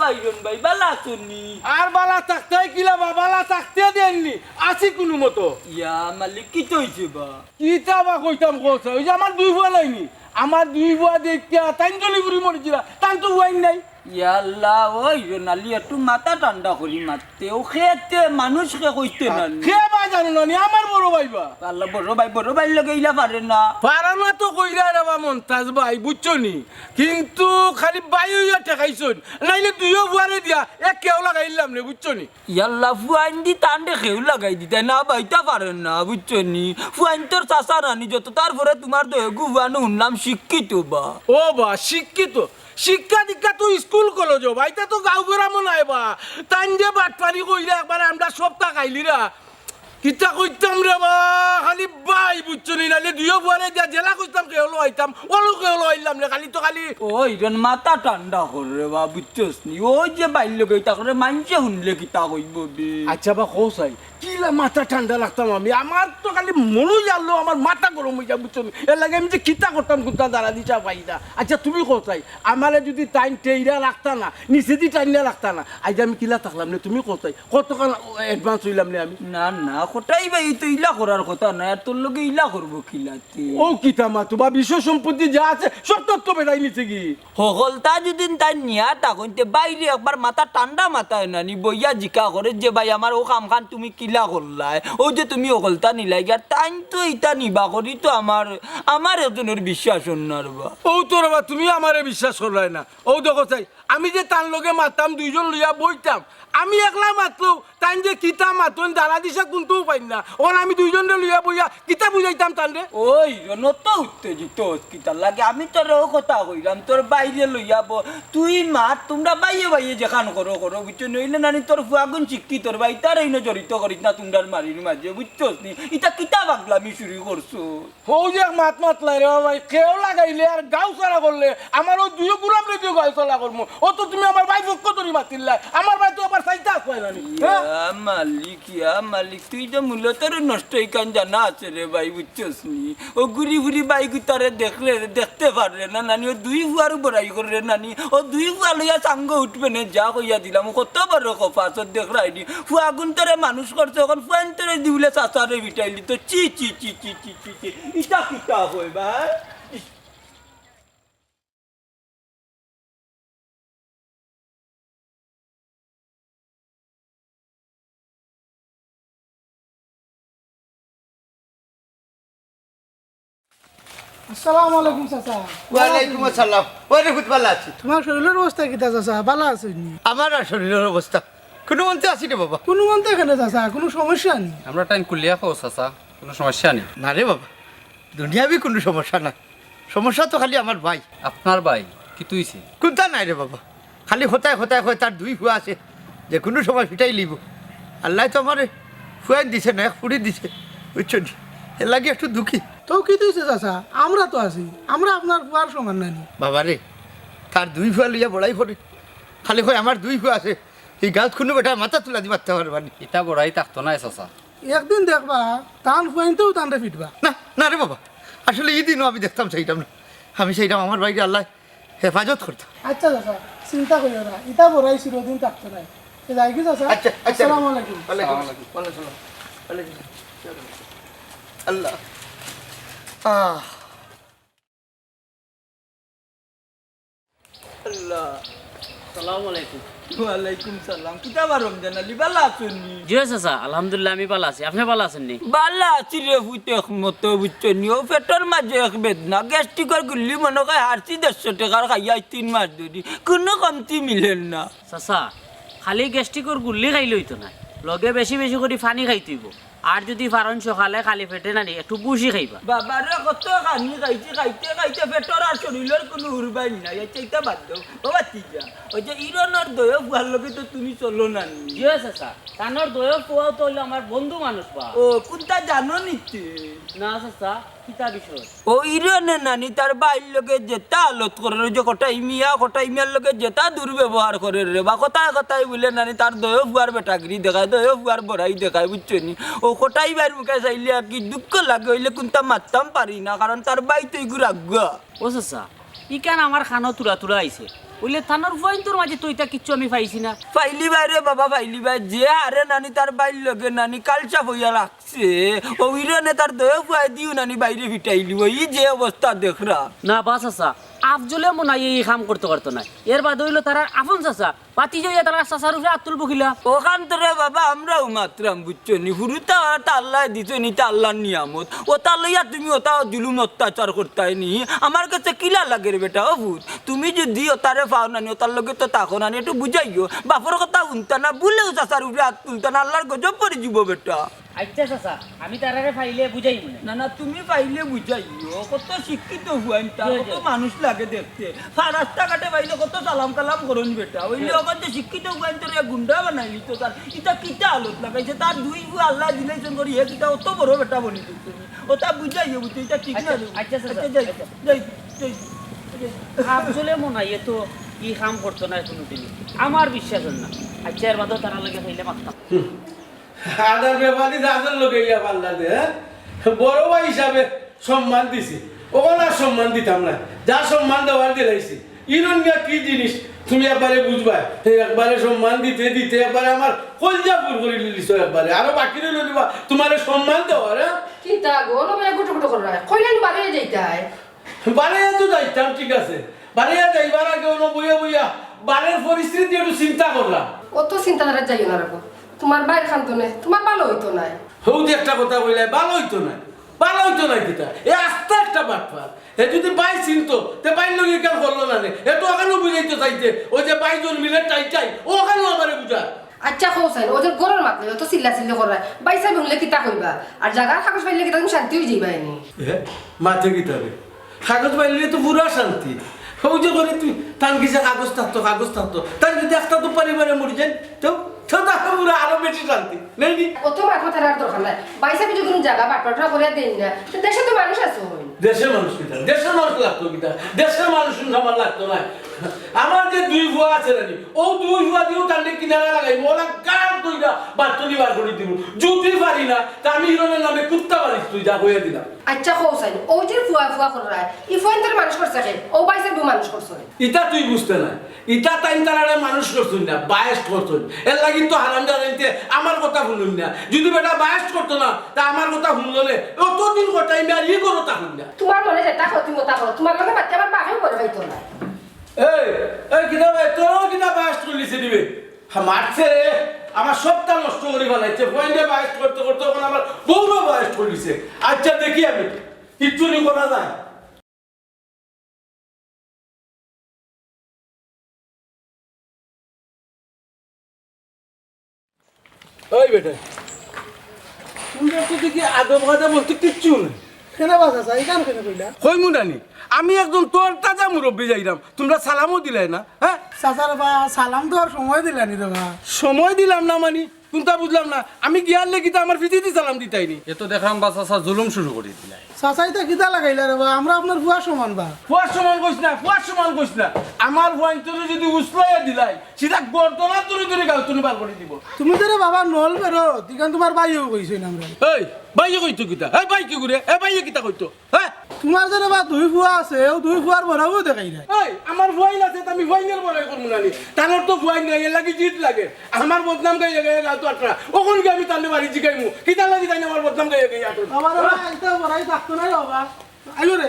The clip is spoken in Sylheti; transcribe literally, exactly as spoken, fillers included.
আইরন ভাই, বালা আছইন নি? আর বালা থাকতে কিলা বা, বালা থাকতে দেননি, আছি কুনুমতো। ইয়া মালিক, কিতা অইছে বা? কিতা বা কইতাম কও চাই, ওই যে আমার দুই ফুয়া নাইনি, আমার দুই ফুয়া দেখিয়া তাইন জ্বলি পুড়ি মরিছিলা, তান তো ফুয়াইন নাই। ইয়া আল্লাহ, ওই রে নালি, একটু মাথা ঠান্ডা করি মাততে, ও খেতে মানুষ কে কইতে না নি। কে বা জানো না নি, আমার বড় ভাই বা। আল্লাহ, বড় ভাই, বড় ভাইর লগে ইলা পারে না। পারে না তো কইরা রে বা মন্তাজ ভাই, বুঝছো নি? কিন্তু খালি ভাই অইয়া ঠেকাইছইন, নাইলে দুইও ফুয়ারে দিয়া এক কেউ লাগাইলাম নে, বুঝছো নি? ইয়াল্লা, ফুয়াইন দি তানরে কেউ লাগাই দিতায় না, বাইতা পারেন না, বুঝছো নি? ফুয়াইন তোর চাচা নানি যত, তারপরে তুমার দয়গু ফুয়ানো হুনলাম শিক্ষিত বা। ও বা, শিক্ষিত? শিক্ষা দীক্ষা তো স্কুল কলেজো বা, ইতা তো গাঁও গ্রামো নাই বা। তাইন যে বাটপারি কইরা একবারে আমরা সবতা খাইলিরা। কিতা কইতাম রে বা, খালি ভাই বুঝছো নি, নাইলে দুইও ফুয়ারে দিয়া জেলা কইতাম কেউ লইতাম, ওলো কেউ লইলাম রে, খালি তো খালি। ও ইরন, মাথা ঠান্ডা কর রে বা, বুঝছস নি? ওই যে ভাইর লগে ইতা করে মানষে হুনলে কিতা কইবো বে? আচ্ছা বা কও চাই, কিলা মাথা ঠান্ডা রাখতাম আমি? আমার তো খালি মনো জানলো আমার মাথা গরম অইযায়, বুঝছো নি? এর লাগি আমি যে কিতা করতাম, কুন্তা দাঁড়া দিশা পাই না। আচ্ছা তুমি কও চাই, আমারে যুদি তাইন টেইরা রাখতা না, নিচেদি টাইনা রাখতা না, আইজ আমি কিলা থাকলাম নে? তুমি কও চাই, কতখান advance অইলাম নে আমি? না, না, কটাই ভাই, ই তো ইলা করার কথা না, আর তোর লগে ইলা করবো কিলাতে? ও কিতা মা, তুমার বিষয় সম্পত্তি যা আছে, সব তথ্য বেটাই নিছে কি? হকলতা যুদি তাইন নিয়া থাকইন তে বাইরে একবার মাথা ঠান্ডা মাথায় নানি বইয়া জিকা করে যে, "ভাই, আমার ও কামখান তুমি কিলা করলায়? ও যে তুমি হকলতা নিলায় গি?" আর তাইন তো ইতা নিবা করি তো আমার, আমার একজনর বিশ্বাস অর না রে বা। ও তো রে বা, তুমি আমারে বিশ্বাস করলায় না। ও দেখো চাই, আমি যে তান লগে মাততাম, দুইজন লইয়া বইতাম, আমি একলা মাতলেও তাইন যে কিতা মাতইন, দাঁড়া দিশা কুন্তাউ পাইন না। অখন আমি দুইজনরে লইয়া বইয়া কিতা বুঝাইতাম তানরে? ওই, রন তো উত্তেজিত অস কিতার লাগি? আমি তোরে ও কথা কইরাম, তোর ভাইরে লইয়া ব-, তুই মাত, তুমরা ভাইয়ে ভাইয়ে যেখান করো করো, বুঝছো নি? অইলে নানি তোর ফুয়াগুন শিক্ষিত রে বা, ইতারে ইনো জড়িত করিস না তুমরার মারির মাঝে, বুঝছস নি? ইতা কিতা পাগলামি শুরু করছো? হউ যে এক মাত মাতলাই রে বা ভাই, কেউ লাগাইলে আর গাউ সারা করলে, আমার ও দুইও গুলামরে দিও গাউ সারা করমু। ও তো তুমি আমার ভাই পক্ষ ধরি মাতিল্লায়, আমার ভাই তো আবার চাইতা আছলায় নানি, হ্যাঁ? ইয়া মালিক, ইয়া মালিক, তুই যে মূলত রে নষ্ট ইখান জানা আছে রে ভাই, বুঝছস নি? ও ঘুরি ঘুরি ভাই গুতারে দেখলে, দেখতে পাররে না নানি, ও দুই ফুয়ারও বড়াই কররে নানি, ও দুই ফুয়া লইয়া সাঙ্গ উঠবে নে, যা কইয়া দিলাম, ও কত বড় কপাস, ও দেখরায়নি। ফুয়াগুন তোরে মানুষ করছে, অখন ফুয়াইন তোরে দিবলে চাচারে বিটাইলি তো, ছি, ছি, ছি। ইতা কিতা কয় ভাই? আসসালামু আলাইকুম চাচা। ওয়ালাইকুম আসসালাম। ওরে পুত, বালা আছি। তুমার শরীলর অবস্থা কিতা চাচা? বালা আছইন নি? আমার আর শরীলর অবস্থা কুনুমন্তে আছি রে বাবা। কুনুমন্তে কেনে চাচা? কুনু সমস্যা নি? আমরার টাইন খুলিয়া কও চাচা, কুনু সমস্যা নি? না রে বাবা, দুনিয়াবি কুনু সমস্যা না। সমস্যা তো খালি আমার ভাই। আপনার ভাই? কিতা অইছে? কুন্তা নাই রে বাবা, খালি কথায় কথায় কয় তার দুই ফুয়া আছে, যে কুনু সময় ফিটাইলিবো। আল্লায় তো আমারে ফুয়াইন দিছে না, এক ফুড়ি দিছে, বুঝছো নি? এর লাগি একটু দুঃখী। তো কিতা অইছে চাচা, আমরা তো আছি, আমরা আপনার ফুয়ার সমান নানি। বাবা রে, তার দুই ফুয়া লইয়া বড়াই করে, খালি কয় আমার দুই ফুয়া আছে, ই গাঁওত কুনু বেটায় মাথা তুলা দি মাততে পারবা নি। ইতা বড়াই থাকতো নায় চাচা। একদিন দেখবা, তান ফুয়াইন্তেউ তানরে ফিটবা। না, না রে বাবা, আসলে ই দিনও আমি দেখতাম চাইরাম না। আমি চাইরাম আমার ভাইরে আল্লায় হেফাজত করতা। আচ্ছা চাচা, চিন্তা করিও না, ইতা বড়াই চিরদিন থাকতো নায়। তে যাইগি চাচা? আচ্ছা, আচ্ছা। আসসালামু আলাইকুম। ওয়ালাইকুম আসসালাম। ওয়ালাইকুম আসসালাম। ওয়ালাইকুম আসসালাম। আল্লাহ। আহ। আল্লাহ। আসসালামু আলাইকুম। ওয়ালাইকুম সালাম। কিতা বা রমজান আলী, বালা আছইন নি? জি অয় চাচা, আলহামদুলিল্লাহ, আমি বালা আছি। আপনে বালা আছইন নি? বালা আছি রে পুত, একমতো, বুঝছস নি? অউ পেটর মাঝে এক বেদনা, গ্যাস্ট্রিকর গুল্লি মনো কয় হারছি দেড়শো টেকার, খাইয়া আইজ তিন মাস ধরি। কুনু কমতি মিলের না। চাচা, খালি গ্যাস্ট্রিকর গুল্লি খাইলে অইতো নায়, লগে বেশি বেশি করি পানি খাইতে অইবো। আর যুদি পারইন সকালে খালি পেটে নানি একটু ভুসি খাইবা। বাবারে, কত খানি খাইছি, খাইতে খাইতে পেটর আর শরীলর কুনু হুরবাইন নাই। আচ্ছা, ইতা বাদ দেও। ও ভাতিজা, অউ যে ইরনর দয়ো ফুয়ার লগে তো তুমি চলো নানি? জি অয় চাচা, তানর দয়ো ফুয়াও তো অইলো আমার বন্ধু মানুষ বা। ও, কুন্তা জানো নি তে? না চাচা, কিতা বিষয়? অউ ইরনে নানি তার ভাইর লগে যেতা হালত করের, অউ যে কটাই মিয়া, কটাই মিয়ার লগে যেতা দুর্ব্যবহার করের রে বা, কথায় কথায় বুলে নানি তার দয়ো ফুয়ার বেটাগিরি দেখায়, দয়ো ফুয়ার বড়াই দেখায়, বুঝছো নি? অউ কটাই ভাইর মুখে চাইলে আর কি দুঃখ লাগে, অইলে কুন্তা মাততাম পারি না, কারণ তার ভাই তো ইগুর আগুয়া। ও চাচা, ইখান আমার কানো তুরা তুরা আইছে। অইলে তানর ফুয়াইন্তর মাঝে তো ইতা কিচ্ছু আমি পাইছি না। পাইলিবায় রে বাবা, পাইলিবায়। যে হারে নানি তার বাইর লগে নানি কালসাপ অইয়া লাগছে, অউ ইরনে তার দুইও ফুয়ায় দিও নানি বাইরে ফিটাইলিবো। ই যে অবস্থা দেখরা। না বা চাচা, আফজলে মনে অয় ই কাম করতো পারতো নায়। এর বাদে অইলো তারার আপন চাচা, ভাতিজা অইয়া তারা চাচার উপরে আত তুলবো কিলা? অখান তো রে বাবা, আমরাও মাতরাম, বুঝছো নি? হুরুতা অতা আল্লায় দিছইন, ইতা আল্লার নিয়ামত। অতা লইয়া তুমি অতা জুলুম অত্যাচার করতায় নি? আমার গেছে কিলা লাগের বেটা, ও পুত? তুমি যুদি অতারে পাও নানি, অতার লগে তো থাকো নানি, একটু বুঝাইও। বাপর কথা হুনতা না, ভুলেও চাচার উপরে আত তুলতা না, আল্লার গজব পড়ি যিবো বেটা। আইচ্ছা চাচা, আমি তারারে পাইলে বুঝাইমুনে। না, না, তুমি পাইলে বুঝাইও। কত শিক্ষিত ফুয়াইন্তা, জি, জি। কত মানুষ লাগে দেখতে। ফা-, রাস্তাঘাটে পাইলে কত সালাম কালাম করইন বেটা। অইলে জি। অখান যে শিক্ষিত ফুয়াইন্তরে গুন্ডা বানাইলিতো তার। ইতা কিতা হালত লাগাইছে? তার দুই ফুয়া আল্লায় দিলাইছইন করি, হে কিতা অত বড় বেটা বনি দিছে। অতা বুঝাইও, বুঝছো? ইতা ঠিক না আইচ্ছা, রে। আইচ্ছা, চাচা, আইচ্ছা, যাই, আইচ্ছা। যাই, যাই, যাই। আফজলে মনে অয় তো ই কাম করতো নায় কুনুদিনও। আমার বিশ্বাস অয় না। আইচ্ছা, এর বাদেও তারার লগে পাইলে মাততাম। হুম। আদার ব্যাপারী দাদর লগে ইয়া পাল্লা দে, হ্যাঁ? বড় ভাই হিসাবে সম্মান দিছি, অখন আর সম্মান দিতাম না। যা সম্মান দেওয়ার দিলাইছি। ইরন মিয়া কি জিনিস তুমি একবারে বুঝবায়। একবারে সম্মান দিতে দিতে একবারে আমার কইলজা ফুর করি দিছো একবারে। আরো বাকি রইলো দিবা তুমারে সম্মান দেওয়ার, হ্যাঁ? কিতা গো, অনো বইয়া গুটু গুটু কররায়? কইলাম বাড়িয়ে যাইতায়। বাড়িয়ে তো যাইতাম, ঠিক আছে। বাড়িয়ে যাইবার আগে অনো বইয়া বইয়া বাড়ির পরিস্থিতি একটু চিন্তা করলাম। অত চিন্তা করা যাইও না রে গো। তুমার ভাইর খান্তনে তুমার ভালা অইতো নায়। হউ যে একটা কথা কইলায়, ভালা অইতো নায়। ভালা অইতো নায় কিতা? এ আস্তা একটা বাটপার। হে যুদি ভাই চিনতো, তে ভাইর লগে ইখান করলো না নে। হে তো অখানও বুঝাইতো চাইছে, অউ যে ভাই জন্মিলে টাই টাই, অখানও আমারে বুঝা। আইচ্ছা, কও চাইন, অউ যে ঘরর মাত লইয়া অত চিল্লাচিল্লি কররায়, ভাইসাব হুনলে কিতা কইবা? আর জাগার কাগজ পাইলে কিতা তুমি শান্তি অইযিবায় নি? এ, মাতে কিতা রে? কাগজ পাইলে তো পুরা শান্তি। অউ যে করে তুই, তান কিসে কাগজ থাকতো, কাগজ থাকতো। তান যুদি একটা তো পরিবারে মরি যাইন, তো, তো তার পুরা আরো বেশি শান্তি। নায় নি? অত মাত মাতার আর দরকার নাই। ভাইসাবে যুদি কুনু জাগা বাটপাটা করিয়া দেইন না, তো দেশো তো মানুষ আছে অইন। দেশর মানুষ কিতা? দেশর মানুষ লাগতো কিতা? দেশর মানুষ আমার লাগতো নায়। আমার যে দুই ফুয়া আছে নানি, অউ দুই ফুয়া দিয়াউ তানরে কিনারা লাগাইমু, অলা গার দুইটা বাট্টনি বার করি দিমু। যুদি পারি না, তে আমি ইরনের নামে কুত্তা বাড়িছ তুই যা কইয়া দিলাম। আইচ্ছা, কও চাইন, অউ যে ফুয়া ফুয়া কররায়, ই ফুয়াইন্তরে মানুষ করছে কে? অউ ভাইসাবে মানুষ করছে। ইতা তুই বুঝতে নায়। ইতা তাইন তারারে মানুষ করছইন না, biased করছইন। এরলাগি তো হারামজাদাইন্তে আমার কথা হুনইন না। যুদি বেটা biased করতো না, তে আমার কথা হুনলো নে। অতদিন কটাই মিয়া ই করো তা হুন না। তুমার মনে যেতা কয় তুমি অতা করো। তুমার লগে মাততে আমার বাপেও বড় অইতো না। এই, এই কিতা বে, তোরও কিতা biased করিলিছে দিবে? হ্যাঁ, মারছে রে, আমার সবটা নষ্ট করি ফালাইছে। ফুয়াইনরে biased করতে করতে অখন আমার বউরও biased করিলিছে। আইচ্ছা, দেখি আমি, কিচ্ছু নি করা যায়। ওই বেটা, তুমরা তো দেখি আদব কায়দা বলতে কিচ্ছু নাই। কেনে বা চাচা, ইখান কেনে কইলা? কইমু না নি, আমি একজন তরতাজা মুরব্বি যাইরাম, তুমরা সালামও দিলায় না, হ্যাঁ? চাচা রে বা, সালাম দেওয়ার সময় দিলায় নি রে বা। সময় দিলাম না মানি? কুনতা বুঝলাম না। আমি গিয়ার লাগি তো আমার ফিতিদি সালাম দিতায় নি। এ তো দেখরাম বা চাচা জুলুম শুরু করি দিলায়। চাচা, ইতা কিতা লাগাইলা রে বা? আমরা আপনার ফুয়ার সমান বা। ফুয়ার সমান কইছ না, ফুয়ার সমান কইছ না। আমার ফুয়াইন্তরে যুদি উছলাইয়া দিলায়, সিধা গর্দনা ধরি ধরি গাউত থনে বার করি দিবো। তুমি যে রে বাবা নল বেরো, ইখান তুমার ভাইয়েও কইছইন আমরারে। এই, ভাইয়ে কইতো কিতা? এই ভাই কি করে? এই ভাইয়ে কিতা কইতো? হ্যাঁ? তুমার যে রে বা দুই ফুয়া আছে, অউ দুই ফুয়ার বড়াইও দেখাইরায়। এই, আমার ফুয়াইন আছে, তে আমি ফুয়াইনর বড়াই করমু না নি? তানর তো ফুয়াইন নাই, এরলাগি জিদ লাগে। আমার বদনাম গাইয়া গাইয়া গাউত আটরা। অখন গিয়া আমি তানরে বাড়িত জিগাইমু, কিতার লাগি তাইন আমার বদনাম গাইয়া গাইয়া আটরা? বাবা রে বা, ইতা বড়াই থাকতো নায় বাবা। আইও রে।